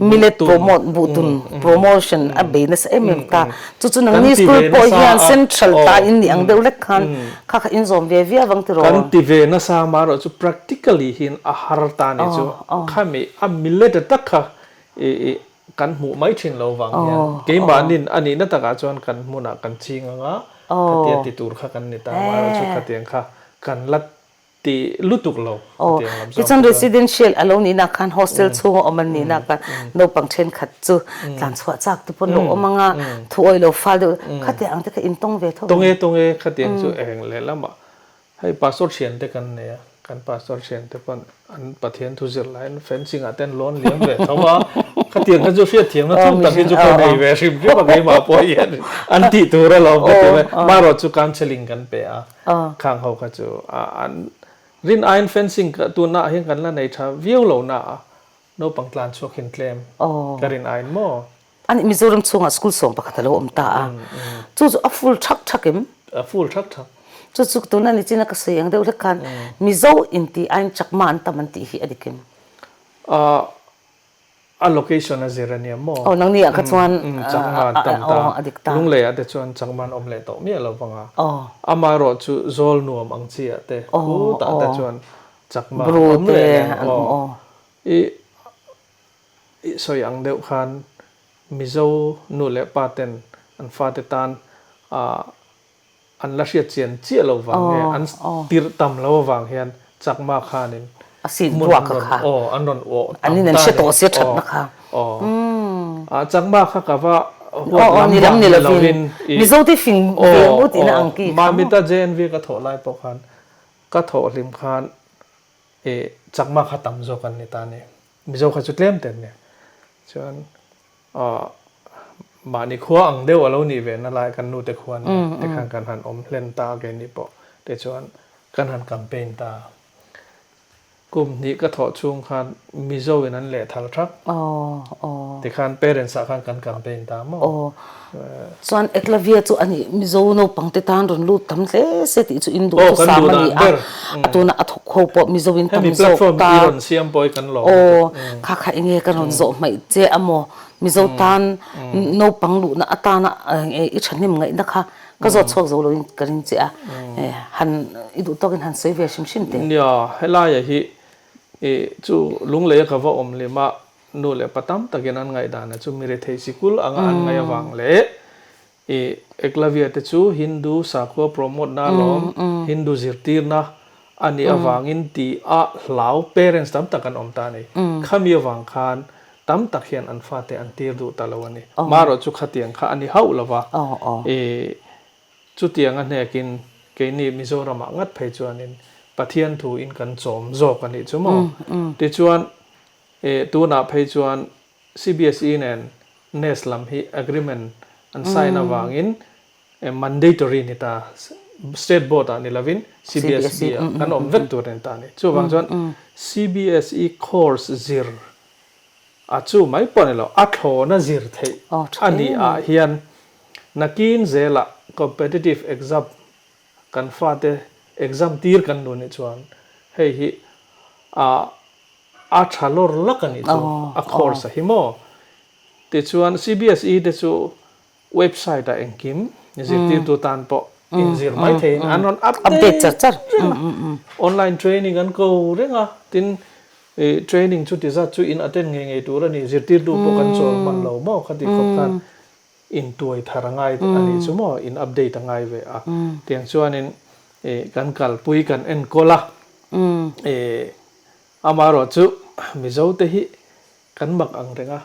millet promote buhtun promotion a bei nasa em em ta. Chu chu nangni school pawh hian central ta in nih ang deuh lek khan kha kha in zawm ve viau ang tiraw. Kan ti ve nasa amaherawh chu practically hian a har ta ni chu khami a millet a tak kha I kan hmuh mai thin lo vang hian keimahnin a nihna takah chuan kan hmunah kan ching ang a, khatia ti tur kha kan ni ta amaherawh chu khatiang kha kan la ti lutuk lo khatiang lam zawng chu. Tichuan residential a lo nihna khan hostel chhunga awm an nihna khan naupang thenkhat chu tlan chhuah chak te pawh an lo awm ang a, thu awih lo fal deuh khatiang ang te kha intawng ve tho. Tawng e tawng e khatiang chu eng lehlamah Hei pastor thian te kan nei a, kan pastor thian te pawn an Pathian thu zir laiin fencing ah te an lawn liam ve tho a, khatiang kha chu hriatthiamna thuk tak hi chu ka nei ve hrim hrim a keimah pawh hian an tih tur alawm ka ti mai. Marawh chu counselling kan pe a, khang ho kha chu an rin aiin fencing tunah hian kan la nei tha viau lo na a, Naupang tlan chhuak hin tlem ka rin aiin maw? Ani Mizoram chhungah school 11 a lo awm ta a, chu chu a full thak thak em? A full thak thak. Chu chu tuna ni chin a ka sawi ang deuh hlek khan Mizo inti aiin Chakma an tam an tih hi a dik em? A location a zir a nia maw? Aw nangni ah kha chuan Chakma an tam ta. A dik ta. Lunglei ah te chuan Chakma an awm leh tawh miah lo vang a. Amaherawh chu zawl nuam ang chi ah te khutah te chuan Chakma an awm leh reng aw. I i sawi ang deuh khan Mizo nu leh pa ten an fate tan ah an la hriat chian chiah lo vang nge an tirh tam lo avang hian Chakma khanin hmun an rawn aw an rawn awh tam ta ni aw aw ah Chakma kha ka va huat lam vang ni lovin i aw aw Mamita JNV ka thawh lai pawh khan ka thawh hlim khan I chakma kha tam zawk an ni ta ni. Mizo kha chu tlem te an ni. Chuan mahni khua ang deuh a lo nih ve na lai kan nute khua nia tikhan kan han awm hlen ta a keini pawh tichuan kan han campaign ta. Kum hnih ka thawh chhung khan Mizo in an lehthal thak. Tikhan parents ah khan kan campaign ta maw? Aw. Chuan Eklavia chu ani Mizo naupang te tan rawn lut tam hle se tih chu in duh thusam a ni a. A tuna a thawk ho pawh Mizo in tam zawk ta. Hemi platform i rawn siam pawh hi kan lawm. Aw. Kha kha enge ka rawn zawh hmaih che a maw? Mizo tan naupang luhna atana i thahnem ngaihna kha Ka zawt chhuak zo loin ka ring che a, han i duh tawkin han sawi ve hrim hrim teh. Nia, helaia hi i chu Lungleia ka va awm lem a, nu leh pa tam takin an ngaihdan chu mi rethei sikul anga an ngaih avang leh i Eklavia te chu Hindu sakhua promote na alawm, Hindu zirtirna a nih avangin ti a hlau parents tam tak an awm ta a ni. Khami avang khan Tam tak hian an fate an tir duh ta lo a ni. Marawh chu khatiang kha a ni hauh lo va. I chutiang a hnekin keini Mizoramah ngat phei chuanin Pathian thu in kan chawm zawk a nih chu maw? Tichuan i tunah phei chuan CBSE nen NES lam hi agreement an sign avangin mandatory ni ta, State Board ah ni lovin CBSE ah kan awm vek tur a ni ta a ni. Chuvang chuan CBSE course zir a chu mai pawh a ni lo, a thlawna zir theih a nih ah hian nakin zelah competitive exam kan fate exam tir kan duh nih chuan hei hi a a tha lawr lak a nih chu a course a hi maw. Tichuan CBSE te chu Website ah engkim zirtirtu tan pawh inzir mai theiin an rawn update reng a, online training an ko reng a, tin training chuti zat chu in attend ngei ngei tur a ni, zirtirtu pawh kan chawl hman lo maw khati khawp khan intuai thar a ngai a nih chu maw, in update a ngai ve a, tiang chuanin kan kalpui kan enkawl a, amaherawhchu Mizo te hi Kan mak ang reng a,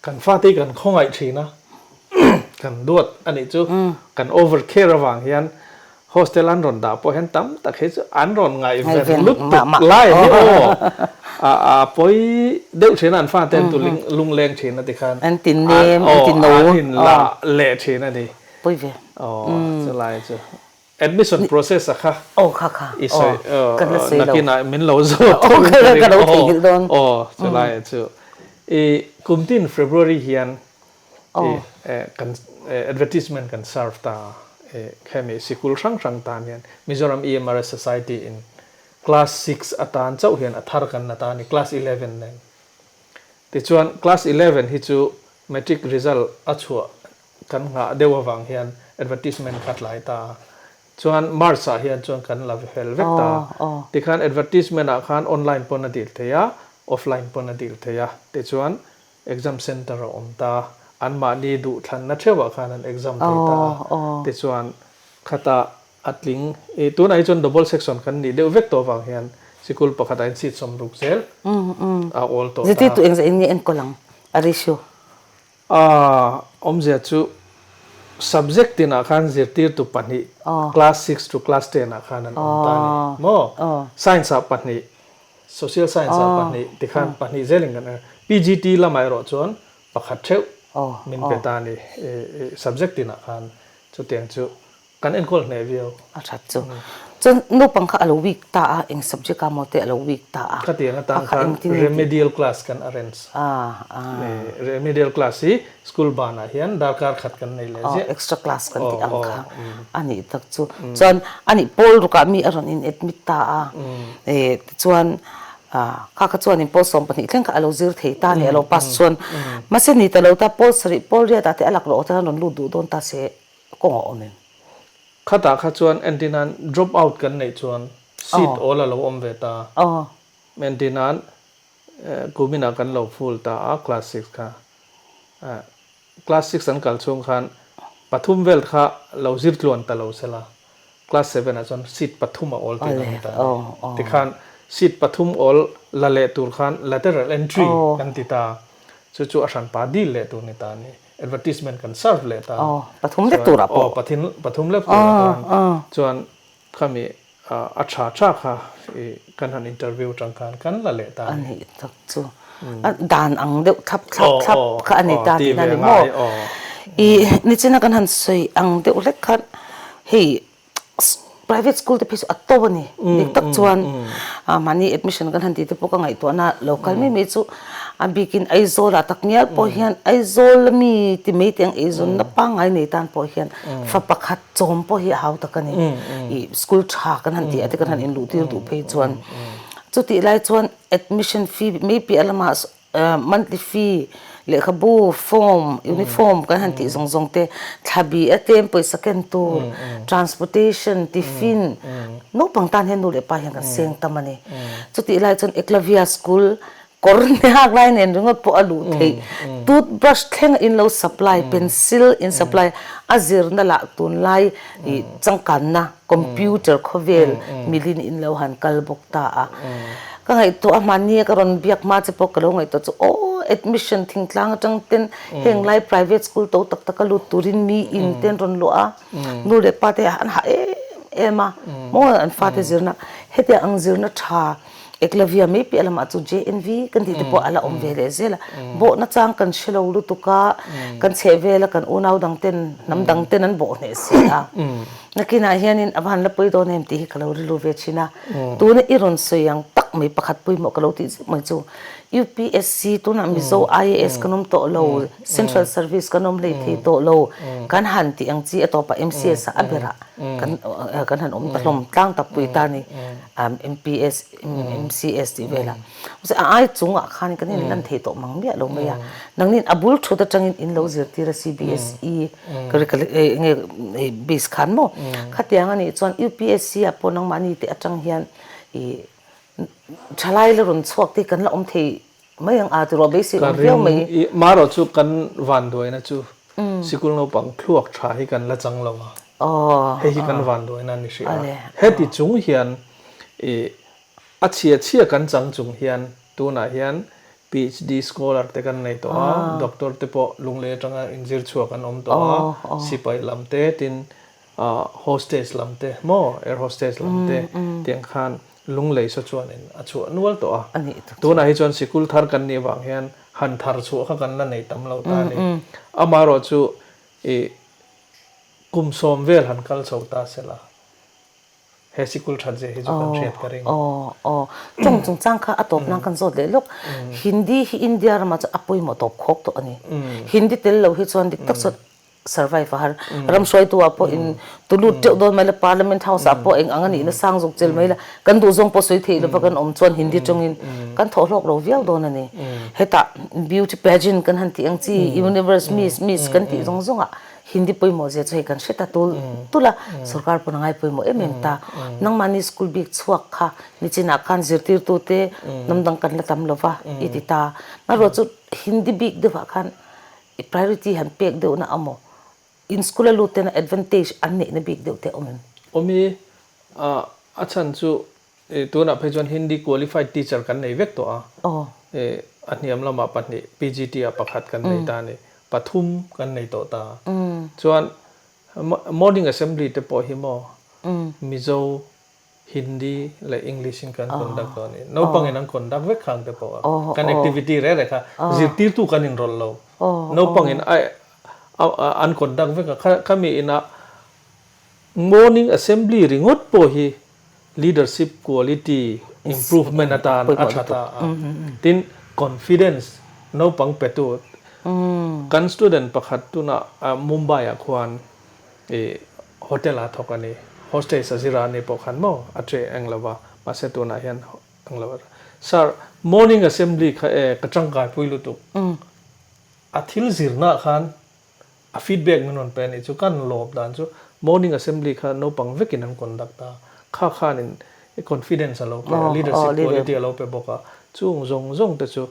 kan fate hi kan khawngaih thin a, kan duat a nih chu, kan over care avang hian hostel an rawn dah pawh hian tam tak hi chu an rawn ngaihven lutuk lai a ni aw, a pawi deuh thin a, an fate an tu lungleng thin a tikhan an ti nem, an ti no, an inla leh thin a ni. Pawi ve. Aw, chulai chu. Admission process a kha Aw kha kha i sawi aw ka la sawi lo nakinah min lo zawt aw ka la ka lo theihnghilh dawn aw chulai ah chu i kumtin February hian i kan advertisement kan serve ta i hemi sikul hrang hrang tan hian Mizoram EMRS Society in class six atan chauh hian a thar kan la ta a ni class 11 nen tichuan class 11 hi chu matric result a chhuah Kan nghah deuh avang hian advertisement kha tlai ta a, chuan March ah hian chuan kan la fel vek ta a, tikhan advertisement ah khan online pawn a dil thei a, offline pawn a dil thei a, tichuan exam center a awm ta a, anmahni duhthlanna theuh ah khan an exam thei ta a, tichuan khata a tling i tunah hi chuan double section kan nih deuh vek tawh avang hian sikul pakhat ah hian seat 60 zel a awl tawh ta a. Zirtirtu engzah in nge enkawl ang a ratio? A awmzia chu subject tinah khan zirtirtu pahnih class six to class ten ah khan an awm ta a ni maw? Science ah pahnih, social science ah pahnih tikhan pahnih zelin kan PGT lamah erawh chuan pakhat theuh min pe ta a ni subject tinah khan chutiang chu Kan enkawl hneh viau. A that chu. Chuan naupang kha a lo weak ta a, eng subject a maw te a lo weak ta a. Khatiang atang khan remedial class kan arrange. Remedial class hi school banah hian darkar khat kan nei leh ziah. Extra class kan tih ang kha a nih tak chu. Chuan a nih pawl rukah mi a rawn in admit ta a. Tichuan kha kha chuanin pawl 12 thleng kha a lo zir thei ta a ni, a lo pass chuan. Mahse ni ta lo ta pawl sarih pawl riat ah te a laklawh te khan rawn lut duh dawn ta se. Kawng a awm em? Khatah kha chuan entirnan drop out kan neih chuan seat awl a lo awm ve ta. Entirnan kuminah kan lo full ta a class six kha. Class six an kal chhung khan pathum vel kha lo zir tluan ta lo sela class seven ah chuan seat pathum a awl tih a ni ta a ni. Tikhan seat pathum awl la leh tur khan lateral entry kan ti ta. Chu chu a hranpa dil leh tur ni ta a ni. Advertisement kan serve leh ta. Aw, pathum lek turah pawh. Aw, pathin, pathum lek turah tan chuan khami a tha tha kha i kan han interview tang khan kan la leh ta a ni. A nih tak chu. A dan ang deuh thlap thlap thlap kha a ni ta tihna a ni maw? I nichina kan han sawi ang deuh hlek khan hei private school te phei chu a to a ni. Dik tak chuan. Mahni admission kan han tih te pawh ka ngaihtuahna lo kal mai mai chu a bikin Aizawl ah tak ngial pawh hian Aizawl ami ti mai teh ang eizawnna pangngai nei tan pawh hian fa pakhat chawm pawh hi a hau tak a ni. Ih school tha kan han tih ah te kan han inluh tir duh phei chuan chutih lai chuan admission fee mai piah lamah Monthly fee, lehkhabu, form, uniform kan han tih zawng zawng te, thla bi a tlem pawisa ken tur, transportation, tiffin, naupang tan hian nu leh pa hian kan seng tam a ni. Chutih lai chuan Eklavya School kawr hniak lai nen ringawt pawh a luh theih, tooth brush thleng in lo supply, pencil in supply, a zirna lah tunlai changkanna computer khawvel milin in lo han kal bawk ta a. Ka ngaihtuah a hmanni a ka rawn biak hma che pawh ka lo ngaihtuah chu aw admission thingtlang atang ten heng lai private school to tak tak a lut turin mi in te an rawn luah a, nu leh pa te an hah em em a maw an fate zirna hetiang ang zirna tha Eklavia mai piah lamah chu JNV kan tih te pawh a la awm ve leh zel a, bawhna chang kan hre lo lutuk a, kan chheh vel a kan unau dang ten hnam dang ten an bawh hneh si a, nakinah hianin a va han la pawi dawn em tih hi ka lo rilru ve thin a, tuna i rawn sawi ang tak mai pakhat pawimawh ka lo tih zeuh mai chu UPSC tunah Mizo IAS kan awm tawh lo, Central Service kan awm hlei thei tawh lo, kan han tih ang chi a tawpah MCS ah a berah kan kan han awm ta hlawm tlang tak pui ta ni. MPS, MCS tih velah. Mahse a ai chungah khan kan in lan thei tawh mang miah lo mai a. Nangnin a bul thut atangin in lo zirtir a CBSE curriculum enge base khan maw. Khatiang anih chuan UPSC ah pawh nangmahni te atang hian ih thalai la rawn chhuak te kan la awm thei Mai ang a tiraw beisei awm viau mai. Ka ring i marawh chu kan vanduaina chu sikul naupang thluak tha hi kan la chang lo a, hei hi kan vanduaina a ni hrih a. Heti chung hian i a chhia chhia kan chang chung hian tunah hian PhD scholar te kan nei tawh a, doctor te pawh lunglei atanga inzir chhuak an awm tawh a, sipai lam te tin hostess lam te maw air hostess lam te tiang khan Lunglei saw chuanin a chhuah nual tawh a. Tunah hi chuan sikul thar kan nih avang hian han thar chhuah kha kan la nei tam lo ta a ni. Amaherawhchu ih kum sawm vel han kal chho ta se la, he sikul that zia hi chu kan hriat ka ring. Aw aw. Tawng chungchang kha a tawp nan kan zawt leh lawk. Hindi hi India ramah chuan a pawimawh tawp khawk tawh a ni. Hindi tel lo hi chuan dik tak chuan Survive a har. Ram hruaitu ah pawh in tulut teuh dawn mai la, Parliament House ah pawh eng ang a nihna sang zawk chel mai la, kan duh zawng pawh sawi theih lova kan awm chuan Hindi tawngin kan thawh hlawk lo viau dawn a ni. Hetah beauty pageant kan han tih ang chi, Universe Miss, Miss kan tih zawng zawng ah Hindi pawimawh zia chu hei kan hre ta tul tul a, sorkar pawn a ngai pawimawh em em ta. Nangmahni school bik chhuak kha nichinah khan zirtirtute hnam dang kan la tam lova i ti ta. Marawh chu Hindi bik deuh ah khan I priority han pek deuhna a maw? In school a lut tena advantage an neihna bik deuh te a awm em? Awm i, a chhan chu tunah phei chuan Hindi qualified teacher kan nei vek tawh a, a hniam lamah pahnih PGT ah pakhat kan nei ta a ni, pathum kan nei tawh ta. Chuan morning assembly te pawh hi maw Mizo Hindi leh English in kan conduct dawn a ni. Naupang in an conduct vek khang te pawh a. Kan activity reh reh kha zirtirtu kan inrawlh lo. Naupang in an conduct vek a. Khami ina morning assembly ringawt pawh hi leadership quality improvement atan a tha ta a. Tin, confidence naupang petu kan student pakhat tunah Mumbai ah khuan I hotel ah thawk a ni. Hostess a zira ni pawh khan maw a che eng lo va, mahse tunah hian eng lo a. Sir, morning assembly kha e ka tangkai pui lutuk. A thil zirna khan a feedback min rawn pe a nih chu, kan lawm dan chu morning assembly kha naupang vekin an conduct a, kha khanin confidence a lo pe a, leadership quality a lo pe bawk a, chung zawng zawng te chu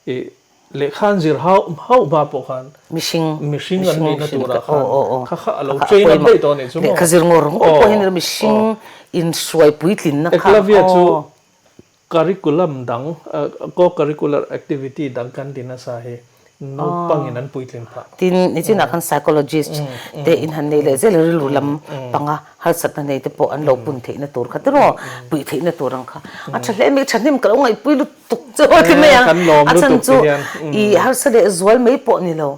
I lehkha an zir hauh hauh hma pawh khan mihring mihring an nihna turah khan kha kha a lo train up daih tawh a nih chu maw? Lehkha zir ngawr ngawr pawh hian mihring inhruai puitlinna kha Eklavia chu curriculum dang co-curricular activity dang kan ti nasa hi naupangin an puitlin phah. Tin, nichinah khan psychologist te in han nei leh zel a rilru lam panga harsatna nei te pawh an lo pun theihna tur kha tiraw puih theihna tur ang kha a tha hle mai thahnem ka lo ngaihpui lutuk chu a ti mai ang a chhan chu i harsa leh zual mai pawh ni lo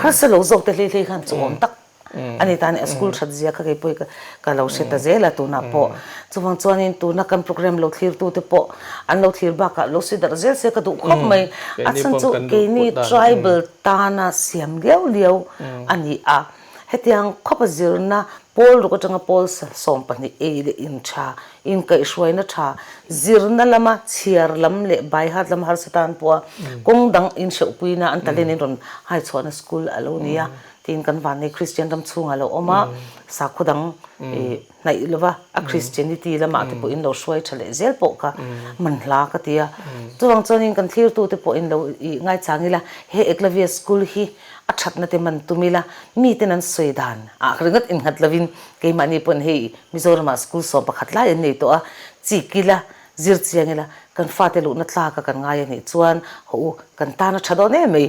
harsa lo zawk te hlei hlei khan chu awm tak. Ani tan a school that zia kha kei pawh ka lo hre ta zel a tunah pawh. Chuvang chuanin tuna kan program lo thlirtu te pawh an lo thlir bakah lo si darh zel se ka duh khawp mai. A chhan chu keini tribal tana siam liau liau a ni a. Hetiang khawpa zirna pawl ruk atanga pawl 12 ei leh in tha, inkaihhruaina tha, zirna lama chhiar lam leh baihat lama harsa tan pawha kawng dang inhreuhpuina an talent in rawn hai chhuahna school a lo ni a tiin kan vannei Kristian ram chhungah a lo awm a, sakhaw dang hnaih lova a Christianity lamah te pawh in lo hruai tha leh zel pawh kha man hla ka ti a. Chuvang chuanin kan thlirtute pawh in lo ih ngaichang ila he Eklavia school hi a thatna te man tum ila miten an sawi dan ah ringawt innghat lovin keimahni pawn hei Mizoramah school 11 lai an nei tawh a, chik ila zir chiang ila kan fate luhna tlaka kan ngai a nih chuan haw u kan tan a tha dawn em mai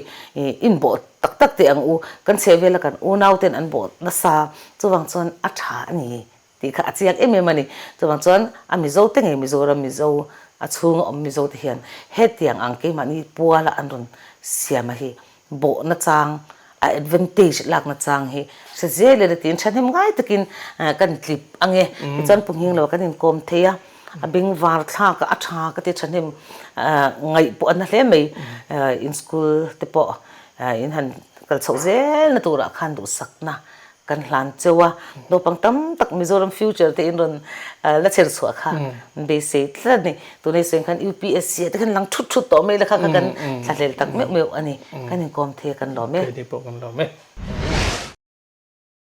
inbawh tak tak teh ang u kan chhehvela kan unau ten an bawh nasa chuvang chuan a tha a ni tih kha a chiang em em a ni. Chuvang chuan a Mizo te ngei Mizoram Mizo a chhunga awm Mizo te hian hetiang ang keimahni puala an rawn siam a hi bawh nachang a advantage lak nachang hi hre zel ila tiin thahnem ngai takin kan tlip ang e. Tichuan Pu Nghinglo kan inkawm thei a, a beng var thlak a, a tha ka ti thahnem ngaih pawh a na hle mai. In school te pawh in han kal chhoh zel na turah khan duhsakna Kan hlan cheu a, naupang tam tak Mizoram future te in rawn la chher chhuah kha an beisei tlat a ni. Tunei sawiin khan UPSC ah te khan lang thut thut tawh mai la kha kha kan thlahlel tak meuh meuh a ni. Kan inkawm thei a kan lawm e. Keini pawh kan lawm e.